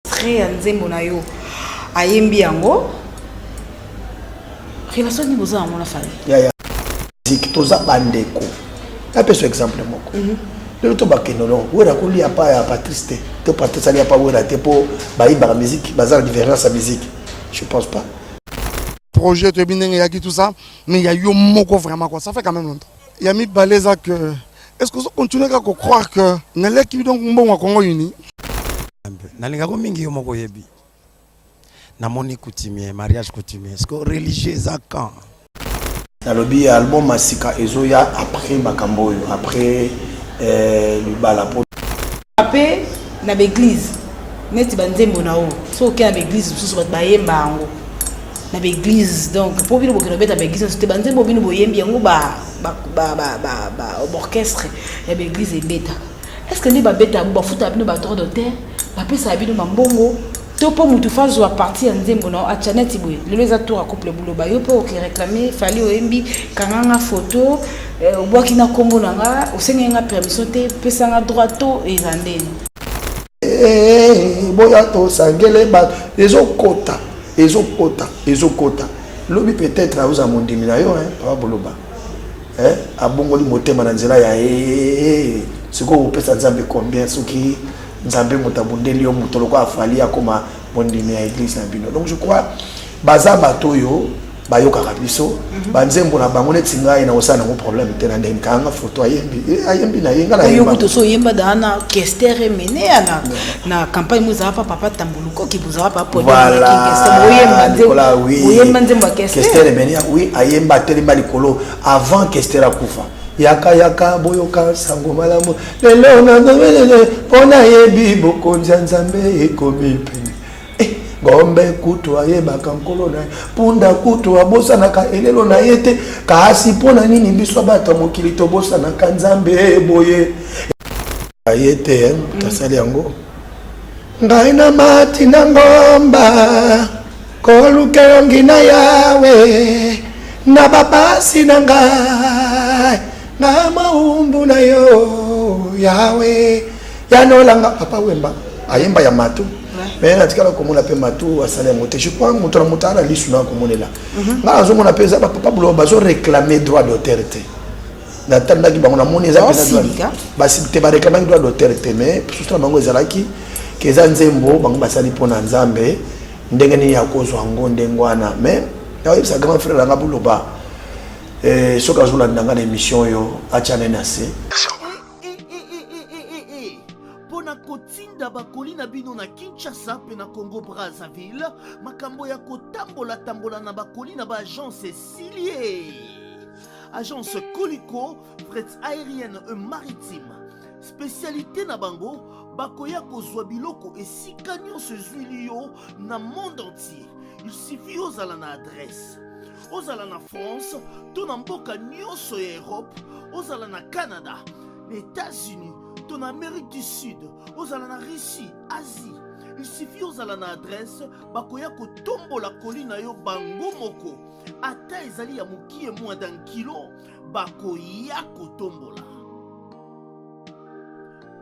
Extrait ya nzembo na yo ayembi yango. Relation nini boza yango na Fally? Ya ya musique toza bandeko. Napesa exemple moko. Lelo to bakende no Wera kolia pa ya Patrice te. To Patrice alia pa Wera te po bayibaka musique, baza na divergence ya musique. Je pense pas. Projet toyebi ndenge eyaki tout ça, mais ya yo moko vraiment quoi, ça fait quand même longtemps. Ya mibale eza que est-ce que ozo continuer kaka ko croire que naleki donc mbongo ya Congo uni? Nalingako mingi yo moko oyebi. Namoni coutumier, mariage coutumier. Est-ce que religieux eza quand? Nalobi album ya sika ezoya après makambo oyo, après libala po. Pe na ba eglise neti ba nzembo na yo soki oke na ba eglise mosusu bato bayemba yango na ba eglise donc po bino bokende kobeta ba eglise nyonso te ba nzembo bino boyembi yango ba ba ba ba ba ba orchestre ya ba eglise ebetaka est ce que nde babeta yango bafutaka bino ba droit d'auteur bapesaka bino bambongo to mpo motu fa azwa parti ya nzembo na yo atya neti boye lelo eza tour ya couple buloba yo mpe oke réclame Fally oyembi kanga nga photo obwaki na nkombo na nga osengeli nga permission te pesa nga droit to eza ndeni. Boya tosangele bato ezokota ezokota ezokota lobi peut-être aoza mondimi na yo papa Boloba abongoli motema na nzela ya sikoyo opesa Nzambe combien soki Nzambe moto abundeli yo moto lokola Fally akoma mondimi ya église na bino. Donc je crois baza bato oyo bayokaka biso banzembo na bango neti ngai na kosala nango problème te na ndenge kanga photo ayembi ayembi na ye nga na yo kutu so oyemba daa na Kester Emene na na campagne mo ezala pa papa Tambulukoki bozala pa podium Voilà, oui. Oyemba nzembo ya Kester. Kester Emene, oui, ayemba atelemba likolo avant Kester akufa. Yaka yaka boyoka sango malamu lelo na nzambe mpo nayebi bokonzi ya Nzambe ekomi pene. Ngombe kutu ayebaka nkolo na ye, punda kutu abosanaka elelo na ye te, kasi mpo na nini biso bato ya mokili tobosanaka Nzambe boye? Aye te tasali yango ngai na mati na ngomba koluka elongi na Yawe na bapasi na ngai na maumbu na yo Yawe yanolanga. Papa Wemba ayemba ya matu mais natikala komona mpe matu asali yango te. Je crois moto na moto ala lisu na komonela ngai nazomona mpe eza bapapa Buloba bazo réclamer droit d'auteur te. Natandaki bango namoni eza basi te baréclamaki droit d'auteur te, mais susu na bango ezalaki ke eza nzembo bango basali mpo na Nzambe, ndenge nini ya kozwa yango ndenge wana. Mais nakoyebisa grand frère yanga Buloba, soki azolanda nga na émission oyo, atya nene na se. Mpo na kotinda bakoli na bino na Kinshasa mpe na Congo Brazzaville, makambo ya kotambola-tambola na bakoli na baagence esili ye. Agence Koliko fret aérienne et maritime, spécialité na bango bakoya kozwa biloko esika nyonso ezwili yo na monde entier. Il suffit ozala na adresse, ozala na France to na mboka nyonso ya Europe, ozala na Canada, na États-Unis to na Amérique du Sud, ozala na Russie, Asie, il suffit ozala na adresse, bakoya kotombola koli na yo bango moko, ata ezali ya mokie moins d'un kilo, bakoya kotombola.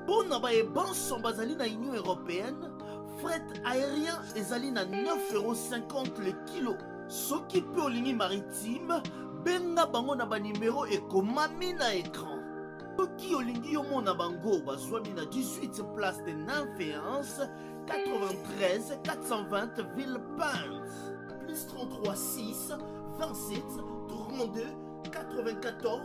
Mpo na baye banso bazali na Union européenne, fret aérien ezali na 9,50 € le kilo. Soki mpe olingi maritime, benga bango na banimero ekomami na écran. Soki olingi yomona bango, bazwami na 18 place de Nymphéens, 93 420 Villepinte, plus 33 6 27 32 94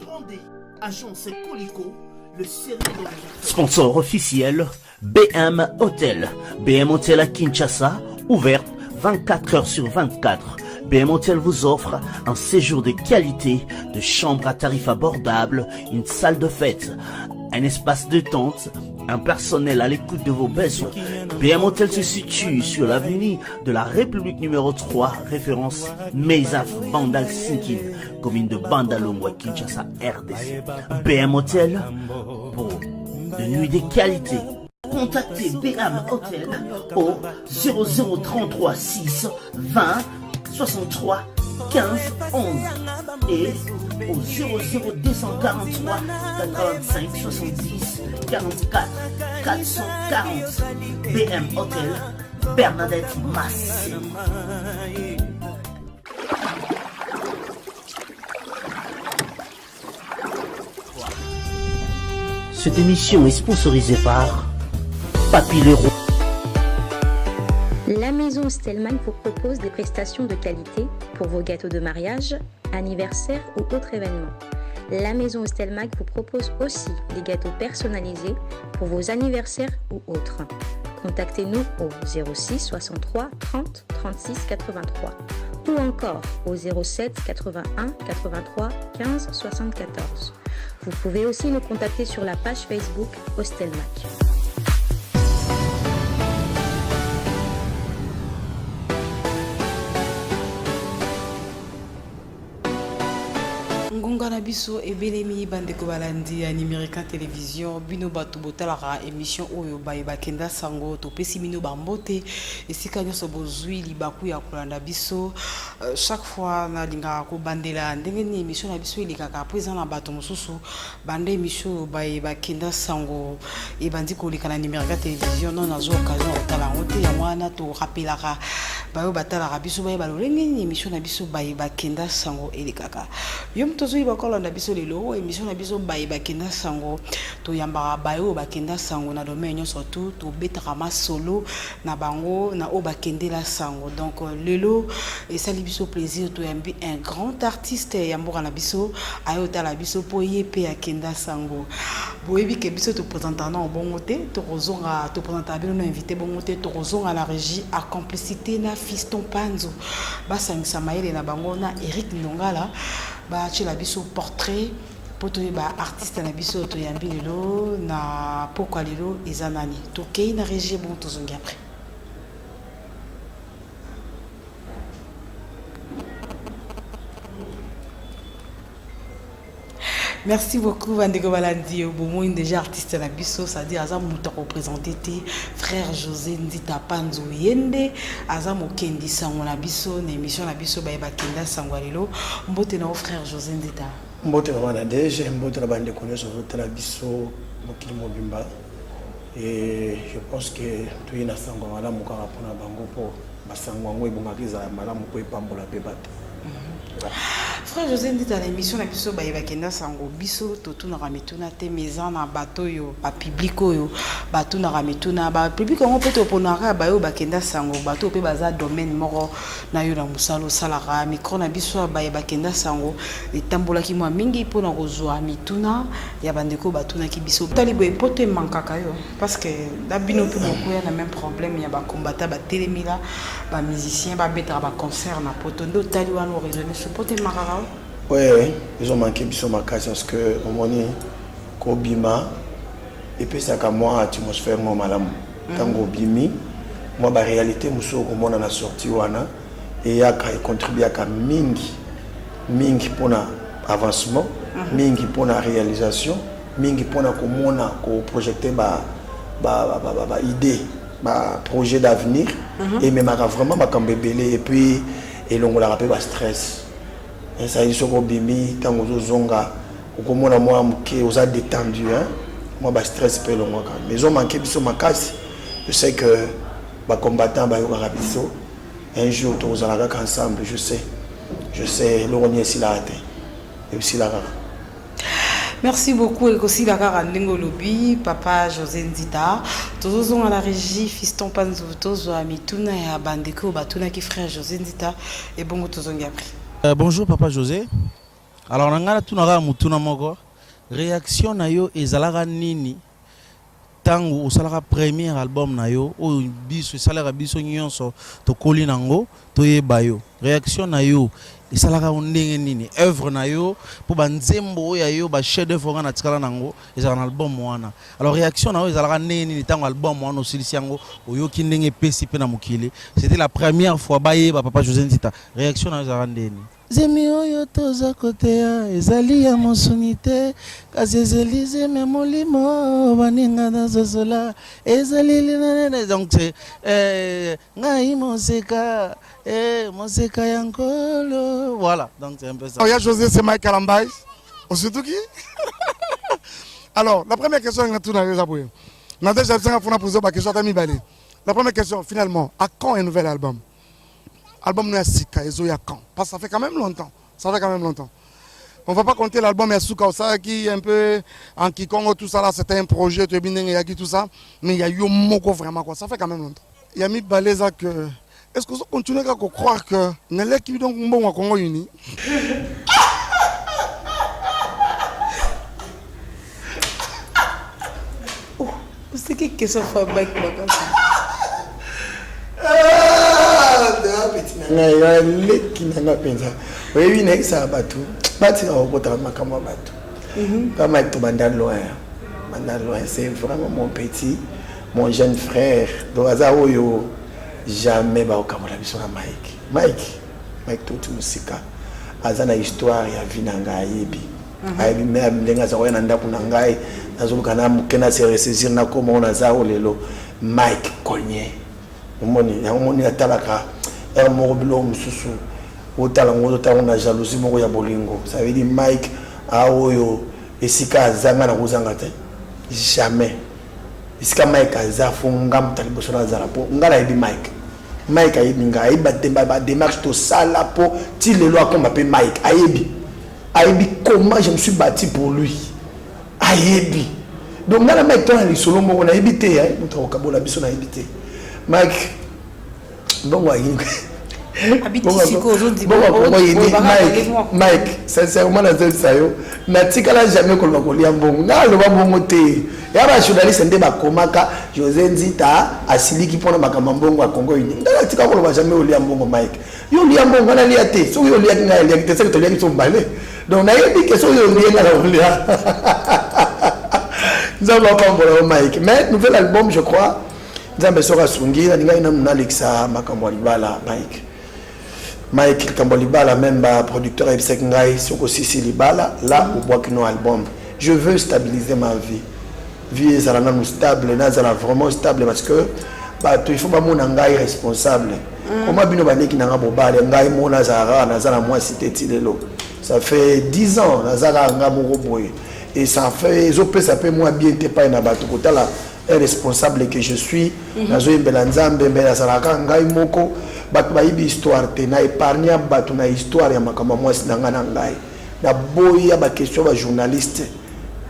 32. Agence Colico, le sérieux dans les affaires. Sponsor officiel BM Hotel. BM Hotel à Kinshasa, ouverte 24 heures sur 24. BM Hotel vous offre un séjour de qualité, de chambres à tarif abordable, une salle de fête, un espace de tente, un personnel à l'écoute de vos besoins. BM Hotel se situe sur l'avenue de la République numéro 3, référence Mesaf Bandal Sinkin, commune de Bandalungwa, Kinshasa, RDC. BM Hotel pour de nuits de qualité. Contactez BM Hotel au 0033 6 20 63 15 11 et au 00243 85 70 44. 440. BM Hotel, Bernadette Massé. Cette émission est sponsorisée par Papy Leroy. La maison Stellman vous propose des prestations de qualité pour vos gâteaux de mariage, anniversaire ou autres événements. La maison Stelmag vous propose aussi des gâteaux personnalisés pour vos anniversaires ou autres. Contactez-nous au 06 63 30 36 83 ou encore au 07 81 83 15 74. Vous pouvez aussi nous contacter sur la page Facebook Hostelmac. Ngonga na biso ebelemi bandeko balandi ya Numerica Television, bino bato botalaka emission oyo baye bakenda sango, topesi bino bambote esika nyonso bozwi libaku ya kolanda biso. Euh, chaque fois nalingaka kobandela ndenge nini emission na biso elekaka mpo eza na bato mosusu banda emission oyo baye bakenda sango ebandi koleka na Numerica Television, non nazwa occasion ya kotala yango te. Yango wana torapelaka bayo batalaka biso bayeba lolenge nini emission na biso baye bakenda sango elekaka. Yo moto ozoyeba kolanda biso lelo emission na biso baye bakenda sango, toyambaka baye oyo bakenda sango na domaine nyonso tu, tobetaka masolo na bango na oyo bakendela sango. Donc lelo esali biso plaisir toyambi un grand artiste ya mboka na biso aye otala biso mpo ye mpe akenda sango. Boyebi ke biso topresentaka nao bongo te, tokozonga topresentaka bino na invité bongo te, tokozonga na régie à complicité na Fiston Panzu basangisa mayele na bango na Eric Ndongala batiela biso portrait mpo toyeba artiste na biso toyambi lelo na pokwa lelo eza nani. Tokei na régie, bon tozongi après. Merci beaucoup bandeko balandi bomoi déjà artiste na biso, c'est-à-dire aza moto akoprésente te, frère José Nzita Panzu ye nde aza mokendi sango na biso na émission na biso baye bakenda sango ya lelo. Mbote na yo frère José Nzita. Mbote mama na DG, mbote na bandeko nyonso ozotala biso mokili mobimba. Et je pense que toye na sango ya malamu kaka mpona bango, mpo basango yango ebongaka ezala malamu mpo epambola mpe bato. Frère José Nzita, na émission na biso baye bakenda sango, biso totunaka mituna te, mais eza na bato oyo bapublic oyo batunaka mituna. Bapublic yango mpe toponaka baye oyo bakenda sango, bato oyo mpe baza domaine moko na yo na mosala osalaka. Micro na biso ya baye bakenda sango etambolaki mwa mingi mpona kozwa mituna ya bandeko oyo batunaki biso. Tali boye poto emankaka yo parce que na bino mpe bokoya na même problème ya bakombata batelemila bamusicien babetaka baconcert na poto. Nde otali wana oraisonne so poto emankaka yo? Ouais, ezomanke biso makasi parce que omoni kobima epesaka mwa atmosphère mwa malamu. Ntango obimi, mwa baréalité mosusu okomona na sortie wana eyaka econtribuaka mingi mingi mpona avancement, mingi mpona réalisation, mingi mpona komona koprojecte ba, ba, ba, ba, ba idée, ba projet d'avenir. Ememaka vraiment makambo ebele et puis elongolaka mpe bastress. Ezali soki obimi, ntango ozozonga okomona mwa moke oza détendu, hein? Mwa bastress mpe elongwaka, mais ezomanke biso makasi. Je sais que bacombattant bayokaka biso, un jour tokozala kaka ensemble. Je sais, je sais, eloko nini esilaka te, esila kaka. Merci beaucoup. Ekosila kaka ndenge olobi, papa José Nzita. Tozozonga na régie, Fiston Panzu, tozwa mituna ya bandeko oyo batunaki frère José Nzita, ebongo tozongi après. Bonjour papa José. Alors na ngai natunaka motuna moko, réaction na yo ezalaka nini ntango osalaka premier album na yo oyo biso esalaka biso nyonso tokoli nango toyeba yo? Réaction na yo esalaka yo ndenge nini, œuvre na yo, mpo banzembo oyo ya yo, bachef d'œuvre nga na tikala nango ezalaka na album wana? Alors réaction na yo ezalaka ndenge nini ntango album wana osilisi yango, oyoki ndenge epesi mpe na mokili, c'était la première fois bayeba papa José Nzita? Réaction na yo ezalaka ndenge nini? Zemi oyo toza koteya ezali ya mosuni te, kasi ezali zemi ya molimo. Baninga nazozola ezali linanene. Donc c'est ngai moseka, moseka ya nkolo. Voilà, donc c'est un peu ça. Oh, ya José, c'est Mike Kalambay. Surtout qui? Alors, la première question, nga tuna eza boye. Nadège ayebisanga mpona poser baquestion ata mibale. La première question, finalement, à quand un nouvel album? Album no ya sika ezoya quand? Parce que ça fait quand même longtemps, ça fait quand même longtemps. On va pas compter l'album ya suka osalaki un peu en kikongo, tout ça là, c'était un projet, toyebi ndenge eyaki, tout ça, mais ya yo moko vraiment quoi, ça fait quand même longtemps. Ya mibale eza que est-ce que ozo continuer kaka kocroire que naleki donc mbongo ya Congo Uni? Oseki question fa baki makasi. Petit na ngai ya leki na ngai mpenza, oyebi, nayebisaka bato batika kokotaka makambo ya bato. Kama tobanda loin, banda loin, c'est vraiment mon petit, mon jeune frère. Donc aza oyo jamais bakokabola biso na Mike. Mike, Mike, touti mosika, aza na histoire ya vie na ngai, ayebi, ayebi me ndenge aza koya na ndako na ngai, nazoluka na moke na se ressaisir, nakoma oyo naza oyo lelo. Mike Cognier, omoni yango, moni atalaka heure moko biloko mosusu, otala yango, ozotala yango na jalousie moko ya bolingo. Ça veut dire Mike aoyo esika azanga na kozanga te, jamais. Esika Mike aza, fo nga moto ya liboso nazala, mpo nga nayebi Mike, Mike ayebi nga, ayebi badémarche tosala mpo ti lelo akoma mpe. Mike ayebi, ayebi comment je me suis bâti pour lui, ayebi. Donc nga na Mike to na lisolo moko, nayebi te moto akokabola biso, nayebi te. Mike, mbongo ayingi. Mike, sincèrement, nazebisa yo, natikala jamais koloba kolia mbongo. Nga aloba mbongo te. Ya bajournaliste nde bakomaka José Nzita asiliki mpona makambo ya mbongo ya Congo Uni. Nga natika koloba jamais olia mbongo. Mike, yo olia mbongo, nga nalia te. Soki yo oliaki, ngai aliaki te, soki toliaki biso mibale. Donc nayebi ke soki olie, nga na kolia. Nzambe apambola yo, Mike. Mais nouvel album, je crois, Nzambe soki asungi, nalingaki nanu nalekisa makambo ya libala. Mike, Mike, likambo ya libala, même baproducteur ayebisaki ngai, soki osisi libala la, obwaki no album. Je veux stabiliser ma vie, vie ezala nanu stable, nazala vraiment stable, parce que bato, il faut bamona ngai responsable. Koma bino baleki na nga bobale, ngai mo nazala kaka, naza na mwasi te ti lelo. Ça fait 10 ans naza kaka nga moko boye, et ça fait, ezopesa mpe mwa bien te epai na bato kotala un responsable que je suis. Nazoyembela Nzambe, mbe nazalaka ngai moko. Bato bayebi histoire te, na épargne bato na histoire ya makambo ya mwasi na ngai. Na ngai naboya baquestion bajournaliste.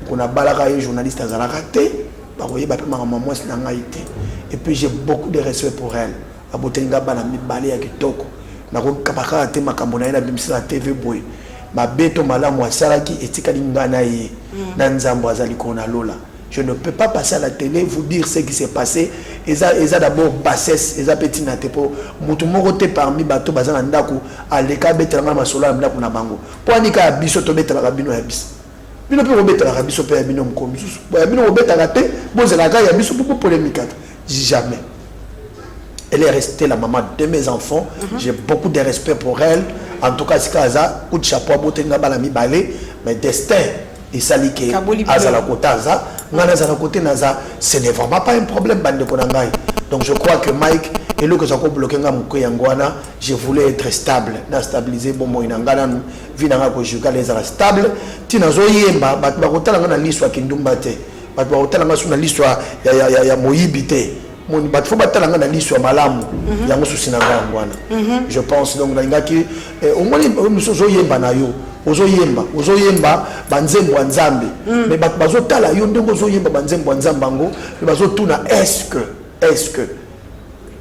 Ko nabalaka ye, journaliste azalaka te, bakoyeba mpe makambo ya mwasi na ngai te. Et puis j'ai beaucoup de respect pour elle, aboteli nga bana mibale ya kitoko. Nakokaba kaka te makambo na ye nabimisi na TV boye. Mabe to malamu asalaki, etikali ngai na ye na Nzambe aza likolo na lola. Je ne peux pas passer à la télé vous dire ce qui s'est passé. Eza, eza d'abord bassesse, eza pe tina te, po mutu moko te parmi bato baza na ndako aleka abetela nga masolo ya ndako na bango. Po anika ya biso tobetelaka bino ya biso. Bino mpe kobetelaka biso mpe ya bino mokolo mosusu. Bo ya bino kobetaka te, bozelaka ya biso mpo polémiquaka. Jamais. Elle est restée la maman de mes enfants. J'ai beaucoup de respect pour elle. En tout cas, sika aza, coup de chapeau aboteli nga bana mibale, mais destin esali ke azala kota aza, ngai nazala kote naza. Ce n'est vraiment pas un problème, bandeko na ngai. Donc je crois que Mike, eloko eza kobloquer nga moke, yango wana. Je voulais être stable, na stabiliser bomoi na ngai nanu, vie na ngai conjugale ezala stable. Ntina nazoyemba, bato bakotala ngai na liso ya kindumba te, bato bakotala ngai so na liso ya moyibi te. Moni, bato fo batala ngai na liso ya malamu. Yango susi na ngai yango wana, je pense. Donc nalingaki, omoni, mosu ozoyemba na yo, ozoyemba, ozoyemba banzembo ya Nzambe, mais bato bazotala yo ndenge ozoyemba banzembo ya Nzambe yango, me bazotuna: est ce que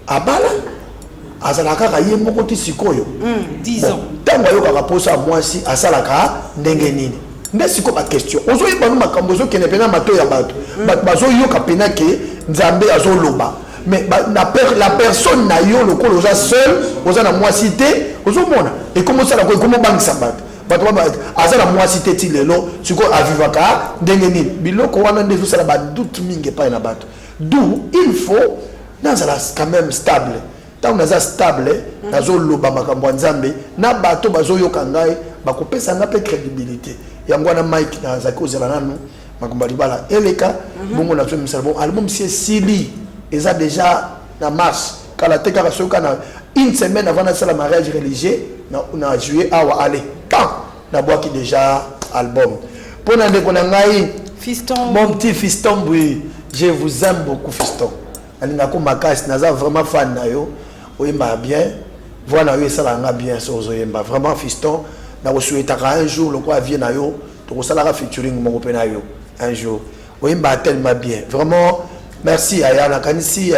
abala, azalaka kaka ye moko ti sikoyo? Ntango ayokaka mposa ya mwasi, asalaka ndenge nini? Nde sikoyo baquestion ozoyeba no, makambo ezokende mpena matoi ya bato. Bato bazoyoka mpena ke Nzambe azoloba, mais la personne na yo, lokola oza seul, oza na mwasi te, ozomona ekomosalako, ekomobangisa bato. Bato, aza na mwasi te ti lelo, sikoyo avivaka ndenge nini? Biloko wana nde ezosala badoute mingi epai na bato. D'où il faut nazala quand même stable. Ntango naza stable, nazoloba makambo ya Nzambe na bato bazoyoka ngai, bakopesa nga mpe crédibilité. Yango wana, Mike, nazalaki kozela nanu makambo ya libala eleka, bongo nazomisala. Bon, album si esili, eza déjà na mars, kala te kaka, soki na une semaine avant nasala mariage religieux na juillet awa, ale pan, nabwaki déjà album mpo na ndeko na ngai. Fiston. Mon petit fiston bui. Je vous aime beaucoup, fiston. Nalingako makasi, naza vraiment fan na yo. Oyembaka bien, voix na yo esalaka nga bien so ozoyemba. Vraiment, fiston, nakosouhaitaka un jour lokola vie na yo, tokosalaka featuring moko mpe na yo un jour. Oyembaka tellement bien. Vraiment, merci aya. Nakanisi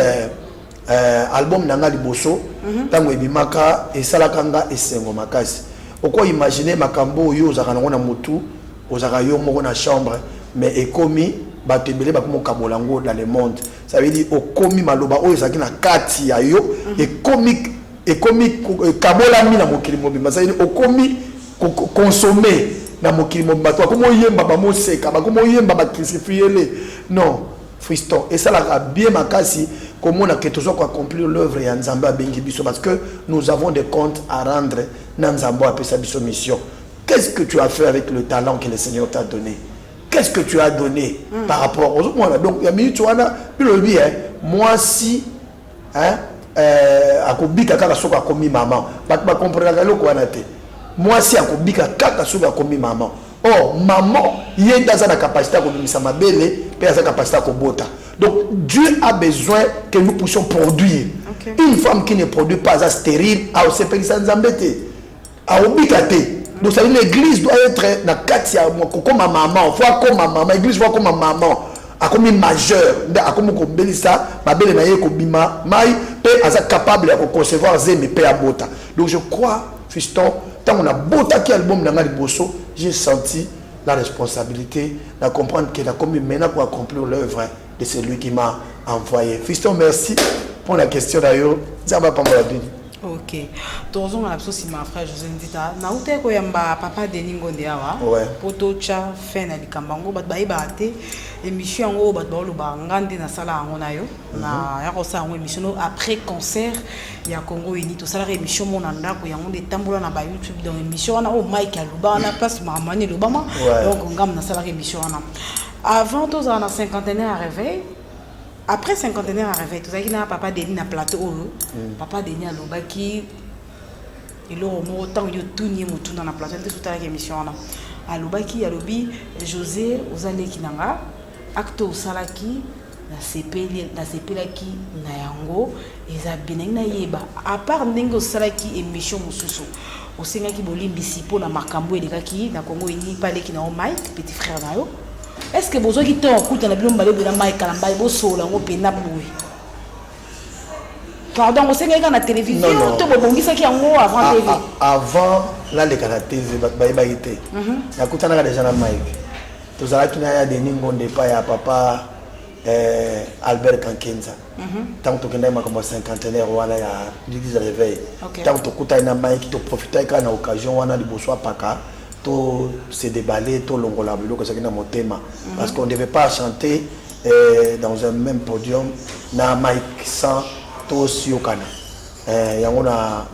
album na nga liboso, ntango ebimaka, esalaka nga esengo makasi. Oko imagine makambo oyo ozalaka nango na motu, ozalaka yo moko na chambre, mais ekomi bato ebele bakomi kokabola yango dans le monde. Ça veut dire okomi maloba oyo ezalaki na kati ya yo ekomi ekabolami na mokili mobimba. Ça veut dire okomi consommer na mokili mobimba. Bato bakomi oyemba, bamoseka, bakomi oyemba, bacrucifiele. Non, fiston, esalaka bien makasi komona ke toza koaccomplir l'œuvre ya Nzambe abengi biso, parce que nous avons des comptes à rendre na Nzambe oyo apesa biso mission. Qu'est-ce que tu as fait avec le talent que le Seigneur t'a donné? Qu'est-ce que tu as donné par rapport ozomona? Donc ya minute wana bilobi mwasi, hein, akobika kaka soki akomi mama. Bato bakomprenaka eloko wana te. Mwasi akobika kaka soki akomi mama. Or maman, ye nde aza na capacité ya kobimisa mabele mpe aza capacité ya kobota. Donc Dieu a besoin que nous puissions produire. Une femme qui ne produit pas aza stérile, aosepelisa Nzambe te, aobika te. Donc ça veut dire l'église doit être na kati ya kokoma mama. Faut akoma mama, église faut akoma mama, akomi majeur nde akomi kobelisa mabele na ye, kobima mai mpe aza capable ya koconcevoir zemi mpe abota. Donc je crois, fiston, ntango nabotaki album na nga liboso, j'ai senti la responsabilité de comprendre que nakomi maintenant pour accomplir l'œuvre de celui qui m'a envoyé. Fiston, merci pour la question na yo. Nzambe apambola bino. Ok, tozonga na biso nsima. Frère José Nzita, nauta koyamba papa Denis Ngonde awa po totya fin na likambo yango. Bato bayebaka te émission yango oyo bato baoloba. Nga nde nasala yango na yo na ya kosala yango émission no après concert ya Congo Uni. Tosalaka émission mo na ndako yango nde etambola na bayoutube. Donc émission wana oyo Mike aloba wana, place makambo wana elobama. Donc ngambo nasalaka émission wana avant tozala na cinquantenaire ya réveil. Après cinquantenaire ya réveil, tozalaki na papa Denis na plateau oyo. Papa Denis alobaki eloko moko ntango yo tuni ye motuna na plateau nde totalaki émission wana. Alobaki, alobi: "José, oza leki na nga, acte osalaki nasepeli, nasepelaki na yango, eza bien." Nangi nayeba, à part ndenge osalaki émission mosusu, osengaki bolimbisi mpona makambo elekaki na Congo Eni mpe aleki na yo Mike, petit frère na yo, est ce que bozwaki ntango okutana bino mibale boye na Mike Kalambay, bosolola yango mpena boye? Pardon, osengaki kaka na télévision Non, non. to bobongisaki yango avant TV? Avant naleka na TV, bato bayebaki te. Nakutanaka déjà na Mike. Tozalaki na ya Denis Ngonde epai ya papa Albert Kankenza ntango tokendaki makambo ya cinquantenaire wana ya l'église réveil. Ntango tokutani na Mike, toprofitaki kaka na occasion wana liboso apaka to se déballer, tolongola biloko ezalaki na motema, parce qu'on devait pas chanter dans un même podium na Mike sans tosiyokana. Yango na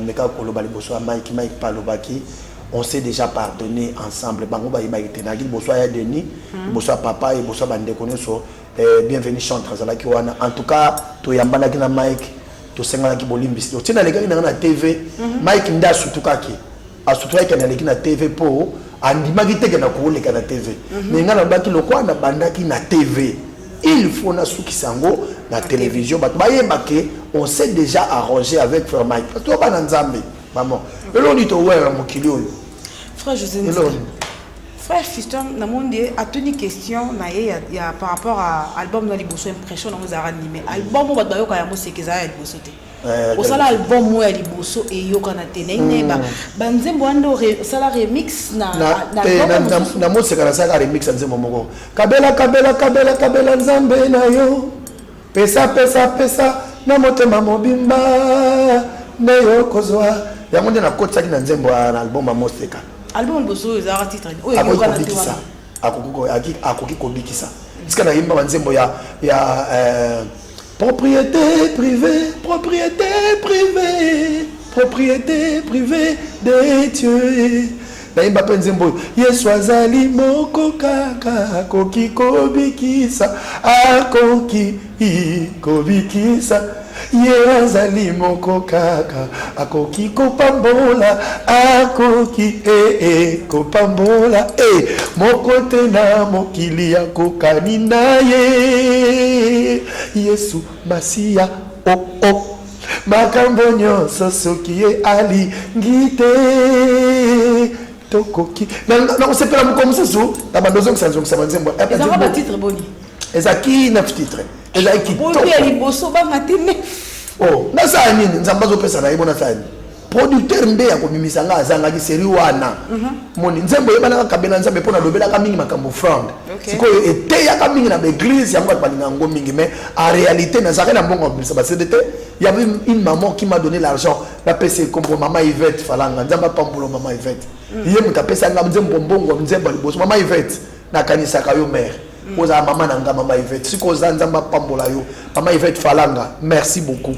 meka koloba liboso ya Mike. Mike mpe alobaki: "On s'est déjà pardonné ensemble." Bango bayebaki te. Nayaki liboso ya Denis, liboso ya papa, liboso ya bandeko nyonso. Bienvenu Chantre azalaki wana. En tout cas, toyambanaki na Mike, tosenganaki bolimbisi. Otie nalekaki nanga na TV, Mike nde asutukaki, asutukaki naleki na TV mpo andimaki teke na koleka na TV. Mais ngai nalobaki, lokwa nabandaki na TV, il faut nasukisa yango na télévision, bato bayeba ke on s'est déjà arrangé avec frère Mike, parce que bana Nzambe, maman, eloko nini towela na mokili oyo? Frère José Eloko Nzita. nini? Frère Fiston, namoni nde atuni question na ye ya par rapport à album na liboso, impression nango ezalaka nini? Mais album oyo bato bayoka yango seke ezala ya liboso te. Osala album oyo ya liboso eyokana te. Nayi nayeba banzembo wana nde osala remix na na te, album mosusu? Na moseka nasalaka remix ya nzembo moko: "Kabela, kabela, kabela, kabela Nzambe na yo, pesa, pesa, pesa na motema mobimba nde yo kozwa." Yango nde nakotisaki na nzembo na album ya Moseka. Album liboso oyo ezalaka titre oyo Akoki eyokana te kobikisa. Wana. Akoki kobikisa. Esika nayimba banzembo ya "Propriété privée, propriété privée, propriété privée de Dieu". Nayimba mpe nzembo oyo: "Yesu azali moko kaka, akoki kobikisa, akoki kobikisa." Ye azali moko kaka akoki kopambola, akoki eh, eh, kopambola eh, moko te na mokili akokani na ye. Yesu Masiya oh, oh. Makambo nyonso soki ye alingi te tokoki. Nakosepela mokolo mosusu na bando ozongisa nzongisa banzembo. Ezaka ba titre boni? Ezalaki 9 titre. Ezalaki kitoko. Ya liboso banga te 9. Oh, nasala nini? Nzambe azopesa na ye bo nasala nini? Producteur nde ya kobimisa nga azangaki série wana. Moni nzembo eyebanaka kabela Nzambe mpo nalobelaka mingi makambo offrande. Sikoyo eteyaka mingi na baeglise yango bato balinga yango mingi, mais en réalité nazalaki na mbongo ya kobimisa ba CD te. Il y avait une maman qui m'a donné l'argent. Napesi ye kombo mama Yvette Falanga. Nzambe apambola mama Yvette. Ye moto apesa nga nzembo mbongo nzembo ya liboso. Mama Yvette, nakanisaka yo mère. Ozala mama na nga mama Yvette. Sikoyo oza Nzambe apambola yo. Mama Yvette Falanga, merci beaucoup.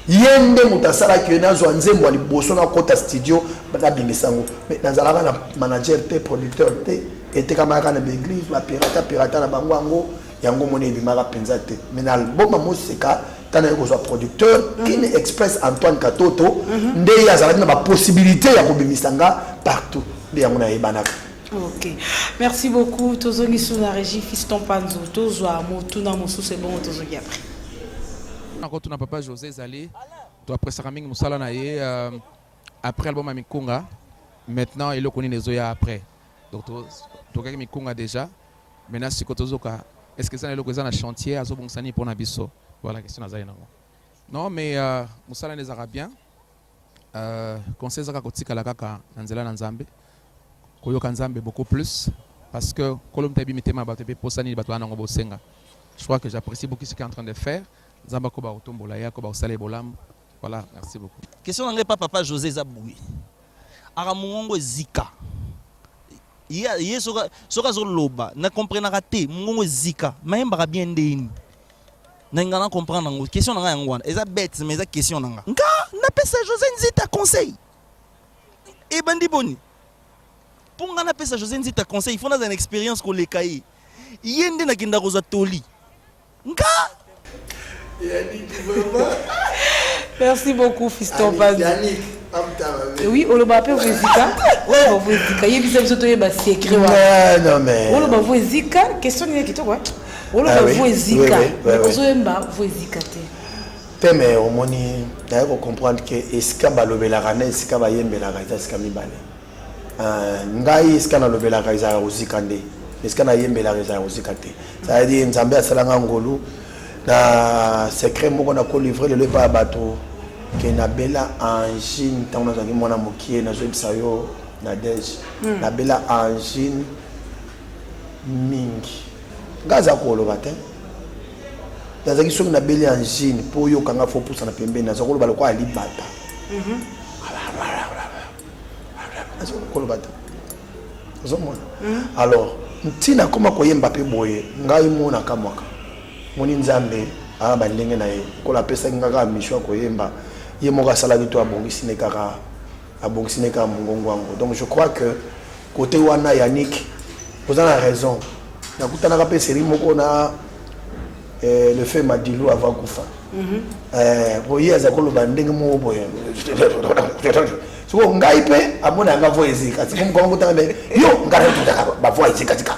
Ye nde moto asalaki ye nazwa nzembo ya liboso nakota studio nabimisa yango. Mais nazalaka na manager te, producteur te, etekamaka na baeglise, bapirata pirata na bango yango, yango moni ebimaka mpenza te. Mais na album ya Moseka, ntango naye kozwa producteur Kin Express Antoine Katoto, nde ye azalaki na bapossibilité ya kobimisa nga partout, nde yango nayebanaka. Ok, merci beaucoup. Tozongi sous la régie Fiston Panzo. Tozwa motuna mosusu ebongo tozongi après. Nakotuna papa José ezali toapresaka mingi mosala na ye après album ya Mikunga. Maintenant eloko nini ezoya après? Donc tokaki Mikunga déjà, maintenant sikoyo tozoka est-ce que eza na eloko eza na chantier, azobongisa nini mpona biso? Voilà question nazali nango. Non mais mosala nde ezalaka bien. Conseil ezaka kotikala kaka na nzela na Nzambe, koyoka Nzambe beaucoup plus, parce que Nkolo moto ayebi mitema ya bato epe posa nini bato wana nango bosenga. Je crois que j'apprécie beaucoup ce qu'il est en train de faire. Nzambe akoba kotombola ye, akoba kosala ye bolamu. Voilà, merci beaucoup. Question na ngai pa papa Jose eza boye, aka mongongo ezika ye, ye soki soki azoloba na comprenaka te, mongongo ezika mayembaka bien ndeni na nga na comprendre yango. Question na ngai yango wana eza bête, mais eza question na nga. Nga napesa Jose Nzita conseil ebandi boni? Mpo nga napesa Jose Nzita conseil, il faut nazala na expérience koleka ye. Ye nde nakenda kozwa toli nga. Merci beaucoup Fiston Panzo. Oui, oloba pe voezika. Oloba voezika. Yebisa biso toyeba secret wana. Non mais. Oloba voezika, question nini kitoko hein? Oloba voezika. Mais ozoyemba voezika te. Te mais omoni naye ko comprendre que esika balobelaka na esika bayembelaka eza esika mibale. Ngai esika nalobelaka ezalaka kozika nde, esika nayembelaka ezalaka kozika te. C'est-à-dire Nzambe asalanga ngolu na secret moko nakolivre lelo epai ya bato ke nabela angine ntango nazalaki mwana mokie. Nazoyebisa yo Nadege, nabela angine mingi, ngai aza koloba te. Nazalaki soki nabeli angine, mpo oyokanga fo pusana pembeni, naza koloba lokola libata, koloba te, ozomona. Alors ntina akoma koyemba mpe boye, ngai mona kamwaka moni Nzambe aa bandenge na ye kola apesaki nga kaka mission ya koyemba, ye moko asalaki to abongisi ne kaka, abongisi ne kaka mongongo yango. Donc je crois que côté wana Yannick oza na raison. Nakutanaka mpe série moko na le fait Madilu avant kufa, po ye aza koloba ndenge moko boye, sikoyo ngai mpe amona yanga voix ezika, sikoyo mokongo kutanga mpe yo ngai natutaka bavoix ezikazika,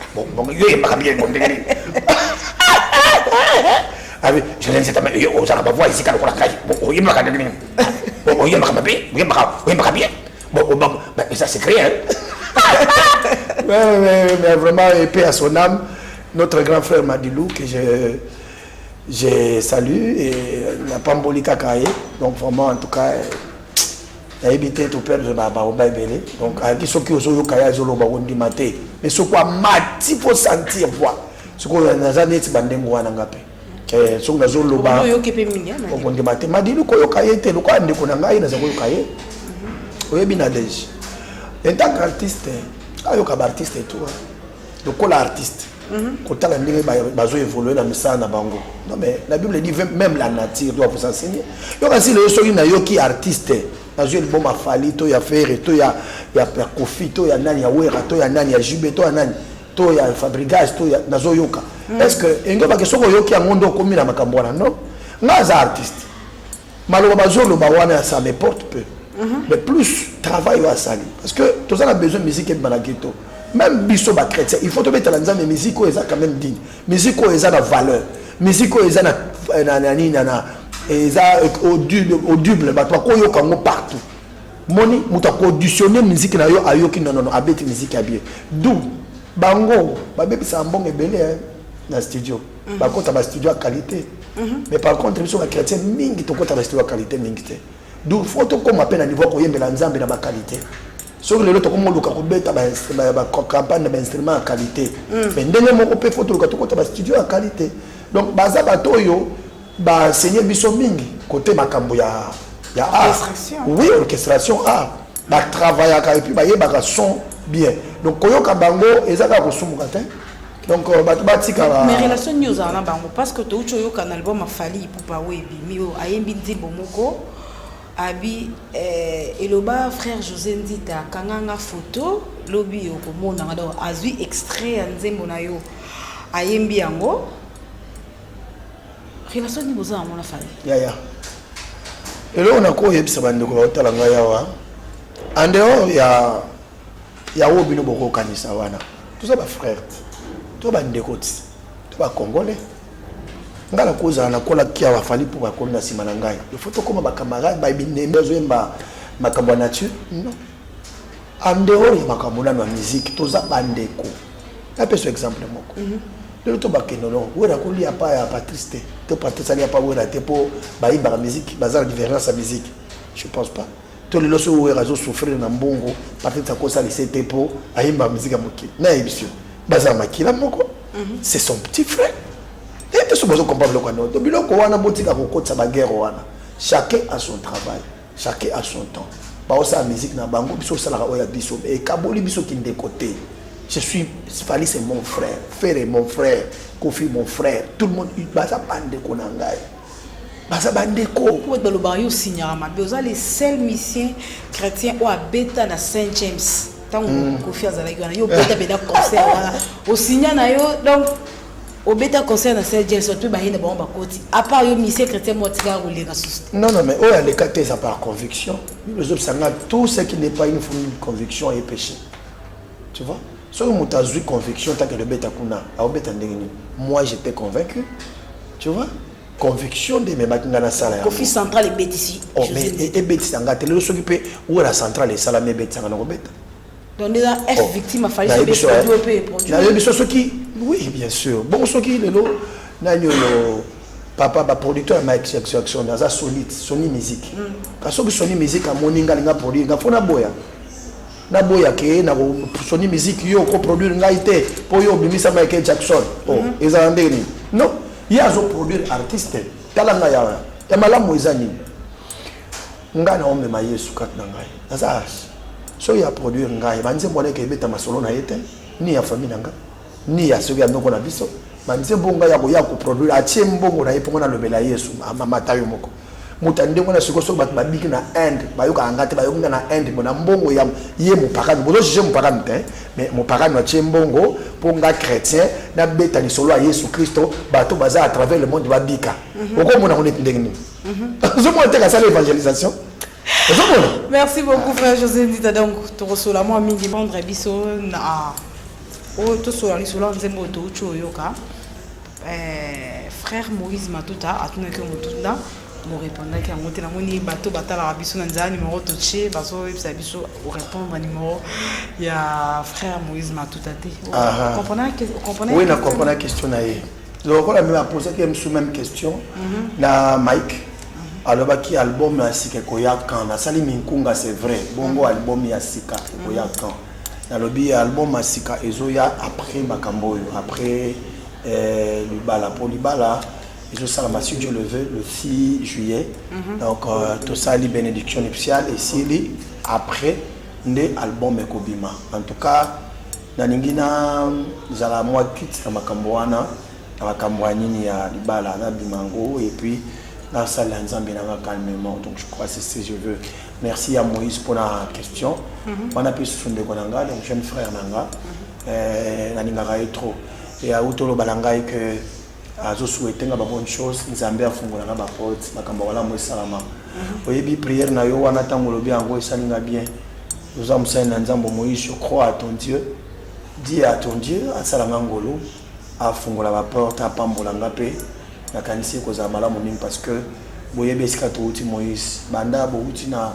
yo yembaka bien ndenge nini? Abi je ne sais pas, yo ozalaka bavoix ezika lokola ngai, oyembaka ndenge nini? Oyembaka mabe, oyembaka bien. Bon, ça c'est secret hein. Mais vraiment, paix à son âme, notre grand frère Madilou que je salue et napamboli kaka ye. Donc vraiment, en tout cas, nayebi te, toperdre baoba ebele. Donc ayaki soki ozoyoka ye azoloba, kondima te, mais soki amati fo sentir voix. Sikoyo naza neti bandenge wana, nga mpe soki nazoloba okondima te. Madilu koyoka ye te lokola ndeko na ngai, naza koyoka ye. Oyebi Nadege, en tant qu'artiste, ayoka baartiste et tout lokola artiste, kotala ndenge bazo évoluer na misala na bango. Non mais la Bible dit même la nature doit vous enseigner. Yoka si lelo soki nayoki artiste, nazwi album Afali to ya Ferre to ya Kofi to ya nani, ya Wera to ya nani, ya Jube to ya nani to ya Fabrigage to ya, nazoyoka, est ce que engi obake soki oyoki yango nde okomi na makambo wana? Non, nga aza artiste. Maloba bazoloba wana, ça m'importe peu. Mais plus travail oyo asali, parce que toza na besoin musique ebima na ghetto. Même biso bachrétien, il faut tobetela Nzambe musique oyo eza quand même digne, musique oyo eza na valeur, musique oyo eza na nini, na eza audible, bato bakoyoka yango partout. Moni moto akoauditionne musique na yo, ayoki nonono, abeti musique ya bien. D'où bango babebisaka mbongo ebele na studio, bakota bastudio ya qualité. Mais par contre, biso bachrétien mingi tokota bastudio ya qualité mingi te. Donc faut tokóma mpe na niveau ya koyembela Nzambe na baqualité. Soki lelo tokóma oluka kobeta bacampagne na bainstrument ya qualité, mais ndenge moko mpe faut toluka tokota bastudio ya qualité. Donc baza bato oyo baenseigné biso mingi côté makambo ya art. Oui, orchestration, art, batravaillaka et puis bayebaka son bien. Donc koyoka bango eza kaka kosumuka te. Donc bato batika. Mais relation nini ozala na bango? Parce que touti oyoka na album a Fally Ipupa oyo ebimi, oyo ayembi nzembo moko abi eloba frère José Nzita akanganga photo lobi okomonanga. Donc azwi extrait ya nzembo na yo, ayembi yango. Relation nini boza yango na Fally? Yaya, eloko nakoyebisa bandeko baotala ngai awa, en dehors ya oyo bino bokokanisa wana, toza bafrère te, to bandeko ti, to bacongolais. Ngai nakozala nakolaki awa, Fally mpo bakomi na nsima na ngai, il faut tokóma bacamarade, babinembe azoyemba makambo ya nature. Non, en dehors ya makambo nano ya musique, toza bandeko. Napesa exemple moko. Lelo to bakende no Wera kolia pa ya Patrice te, to Patrice alia pa Wera te, mpo bayimbaka musique, baza na divergence ya musique? Je pense pas. To lelo soki Wera azosouffrir na mbongo, Patrice akosalisa te mpo ayimbaka musique ya mokili? Nayebi biso baza makila moko, c'est son petit frère. Te so bozokompa biloko wana. To biloko wana, botika kokotisa baguerre wana. Chacun a son travail, chacun a son temps. Baosala musique na bango, biso osalaka oyo ya biso. Ekaboli biso kindeko te. Je suis Fally, c'est mon frère, Ferre est mon frère, Kofi mon frère, tout le monde baza bandeko na ngai, baza bandeko. Po bato balobaka yo osignaka mabe. Oza le seul musicien chrétien oyo abeta na Saint James ntango Kofi azalaki wana. Yo obeta mpenza concert wana, osigna na yo. Donc obeta concert na Saint James, bato mpe baye na bango bakoti. À part yo, musicien chrétien mo atikaka koleka susu te. Non, non, mais oyo aleka te, eza par conviction. Bible ezobisanga, tout ce qui n'est pas une conviction est péché, tu vois. Soki moto azwi conviction tant que lobeta kuna, aobeta ndenge nini? Moi, j'étais convaincu, tu vois. Conviction nde ememaki ngai nasala yango. Kofi Central ebetisi. Oh, mais ebetisa ngai te. Lelo soki mpe oyo Central esalami, ebetisa na kobeta. Donc déjà F victime afali. Nayebi biso soki, oui, bien sûr. Bongo soki lelo nani oyo papa baproducteur ya Mike Jackson aza solide, Sony Music, kasi soki Sony Music amoni nga alinga produire nga, faut naboya? Naboya ke na Sony Music, yo okoproduire ngai te mpo yo obimisa Michael Jackson. Oh, ezala ndenge nini? Non, ye azoproduire artiste. Tala ngai awa, ya malamu eza nini? Ngai naomema Yesu kati na ngai, naza arche. Soki aproduire ngai, banzembo wana eke ebeta masolo na ye te, ni ya famille na ngai, ni ya soki ya noko na biso. Banzembo ngai ya koya koproduire, atie mbongo na ye mpongo nalobela Yesu. Amamata yo moko moto ya ndenge wana. Sikoyo soki bato babiki na Inde, bayokaka nga te, bayoki nga na Inde na mbongo ya ye mopakani. Bozojuge mopakani te, mais mopakani atie mbongo mpo nga chrétien nabeta lisolo ya Yesu Kristo, bato baza à travers le monde babika. Okomona ngo neti ndenge nini? Ozomona te kasala évangélisation, ozomona. Merci beaucoup, frère José Ndita. Donc tokosola mwa mingi rendre biso na oyo tosola lisolo ya nzembo oyo touti oyoka. Frère Moïse Matuta atunaki yo motuna, morépondaki yango te. Namoni bato batalaka biso na nzela numéro totie, bazoyebisa biso orépondre numéro ya frère Moïse Matuta te. Oui, na comprendre question na ye. Lokola me aposaki ye mosu même question na Mike, alobaki album ya sika ekoya quand? Nasali Minkunga, c'est vrai. Bongo album ya sika ekoya quand? Nalobi album ya sika ezoya après makambo oyo, après libala, mpo libala ezosalama, si Dieu le veut, le 6 juillet. Donc tosali bénédiction nuptiale, esili, après nde album ekobima. En tout cas, nalingi nazala mwa kite na makambo wana, na makambo ya nini, ya libala. Nabima yango et puis nasalela Nzambe nanga calmement. Donc je crois, c'est ce que je veux. Merci à Moïse pour la question wana. Mpe susu ndeko na nga, donc jeune frère na nga, nalingaka ye trop. E auti oloba na ngai que Azo souhaiter nga ba bonne chose, Nzambe afungola nga ba porte, makambo ya malamu esalama. Oyebi prière na yo wana tango olobi yango esali nga bien. Oza mosali na Nzambe Moïse, je crois à ton Dieu. Dis à ton Dieu asala nga ngolu, afungola ba porte, apambola nga pe. Nakanisi ekozala malamu mingi parce que boyebi esika towuti Moïse. Banda bowuti na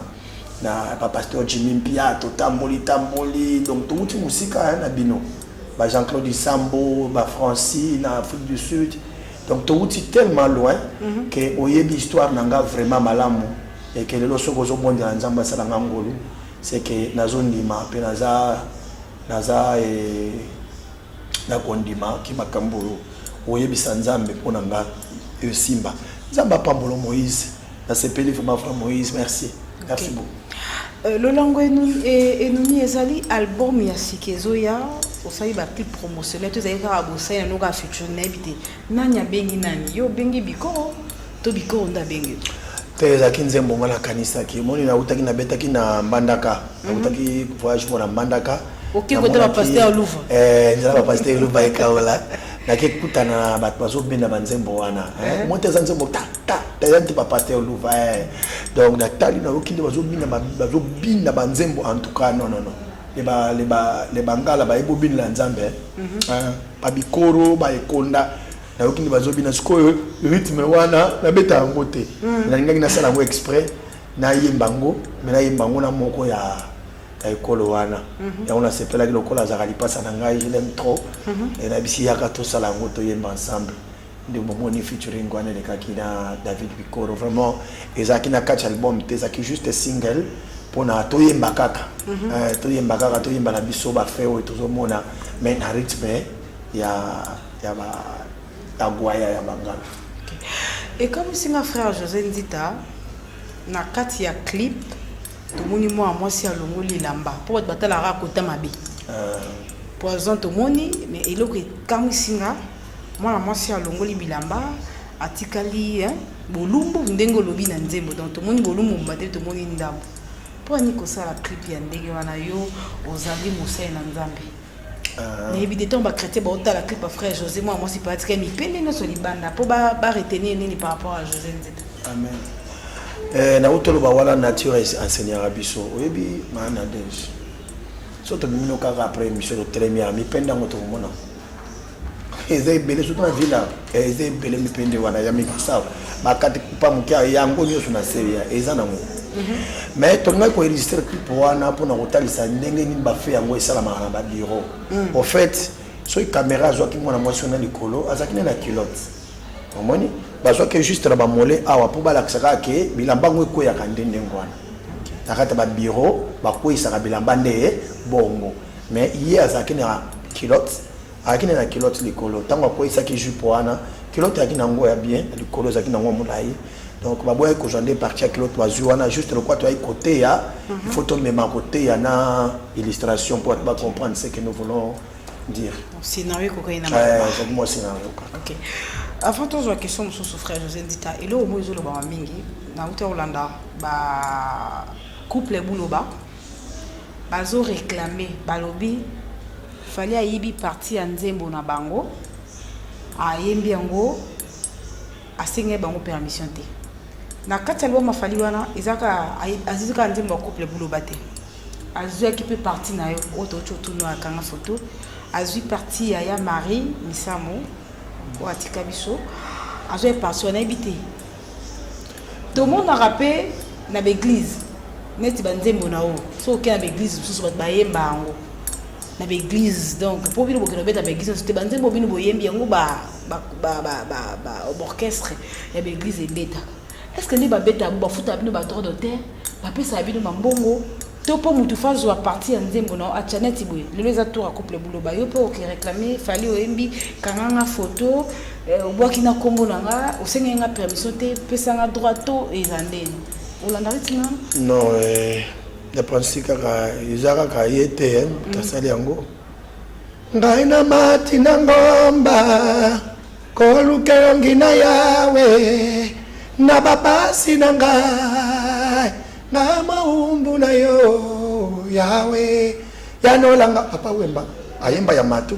na ba pasteur Jimmy Mpia, totamboli tamboli, donc towuti mosika hein, na bino. Ba Jean-Claude Isambo, ba Francis na Afrique du Sud. Donc towuti tellement loin mm -hmm. que oyebi histoire na nga vraiment malamu et que lelo soki ozobondela Nzambe asala nga ngolu, c'est que nazondima pe naza naza e, nakondima ki makambo oyo oyebisa Nzambe mpo na nga esimba. Nzambe apambolo Moïse. Nasepeli vraiment frère Moïse, merci. Merci okay. beaucoup. Euh, Lolango enuni ezali album ya sika ezoya osali ba clip promotionnel to ezali kaka bosali na noka future nayebi te nani abengi nani yo obengi bikoro to bikoro nde abengi te ezalaki nzembo nga nakanisaki omoni nautaki nabetaki na mbandaka nautaki voyage mpo na mbandaka oke kota bapaster luva eh, nzela bapaster luva ekaola nake kutana na bato bazobenda banzembo wana eh, mo te eza nzembo ta ta ta eza nte bapaster luva eh. Donc natali nayoki nde bazobina bazobina banzembo en tout cas non non non le bangala bayebi obinela nzambe babikoro baekonda nayoki nde bazobina sikoyo rythme wana nabeta yango te nalingaki nasala yango exprès nayemba yango me nayemba yango na moko ya ekolo wana yango nasepelaki lokola azalaka lipasa na ngai je l'aime trop mm nayebisi yaka tosala yango toyemba ensemble nde bomoni featuring wana elekaki na David Bikoro vraiment ezalaki na kati album te ezalaki juste single mpona toyemba kaka mm -hmm. toyemba kaka toyemba na biso bafe oyo tozomona mais na rythme ya ya ba ya gwaya ya bangala. Okay. Ekamwisi nga frère José Nzita na kati ya clip tomoni mwana mwasi alongoli elamba mpo bato batalaka kota mabe poison tomoni mais eloko ekamwisi nga mwana mwasi alongoli bilamba atikali hein, bolumbu ndenge olobi na nzembo donc tomoni bolumbu mbate tomoni ndambo mpo ani kosala clip ya ndenge wana yo ozali mosali na Nzambe nayebi te ntango bachrétien baotala clip ya frère José mwana mwasi mpe atikali mipende nyonso libanda mpo baretenir nini par rapport à José Nzita. Amen. Eh, nauti oloba wana nature enseignaka biso oyebi maa Nadege so tobimi no kaka après émission totelemi ya mipende yango tokomona eza ebele surtout na ville eza ebele mipende wana ya mikusa bakati kupa moke yango nyonso na se ya eza nango mais tolingaki koenregistre clip wana mpona kotalisa ndenge nini bafe yango esalamaka na babureau. Au fait soki caméra azwaki mwana mwasi wana likolo azalaki nde na culotte omoni bazwaki juste na bamole awa mpo balakisa kaka ke bilamba yango ekweyaka nde ndenge wana na kati ya babureau bakweyisaka bilamba nde bongo mais ye azalaki na culotte azalaki nde na culotte likolo ntango akweyisaki jupe wana culotte ezalaki na yango ya bien likolo ezalaki na yango molai donc baboyaki kozwa nde partie ya culotte bazwi wana juste lokwa toyaki koteya il faut tomema koteya na illustration mpo bato bacomprendre ce que nous voulons dire. Scénario ekokaki na ezalaki mwa scénario kaka. Ok, avant tozwa question mosusu frère José Nzita eloko moko ezolobama mingi nauti kolanda ba couple buloba bazo réclamer balobi Fally ayibi partie ya nzembo na bango ayembi yango asengaki bango permission te na kati ya album ya Fally wana eza kaka azwi kaka nzembo ya couple buloba te azwaki mpe partie na yo oyo touti otuna akanga photo azwi partie ya ya Marie Misamu oyo atika biso azwaki partie wana nayebi te tomonaka mpe na baeglise neti banzembo na yo soki okei na baeglise mosusu bato bayemba yango na baeglise donc mpo bino bokende kobeta baeglise nyonso te banzembo bino boyembi yango baorchestre ya baeglise ebetaka est ce que nde babetaka bo bafutaka bino badroit d'auteur bapesaka bino bambongo to mpo motu fa azwa partie ya nzembo na yo atya neti boye lelo eza tour ya couple buloba yo mpe oke réclame Fally oyembi kanganga photo obwaki na nkombo na nga osengeli nga permission te pesanga droit to eza ndeni olandaka ntina. Non napansi kaka eza kaka ye te moto asali yango ngai na mati na ngomba koluka elongi na Yawe na bapasi na ngai na maumbu na yo Yawe yanolanga. Papa Wemba ayemba ya matu.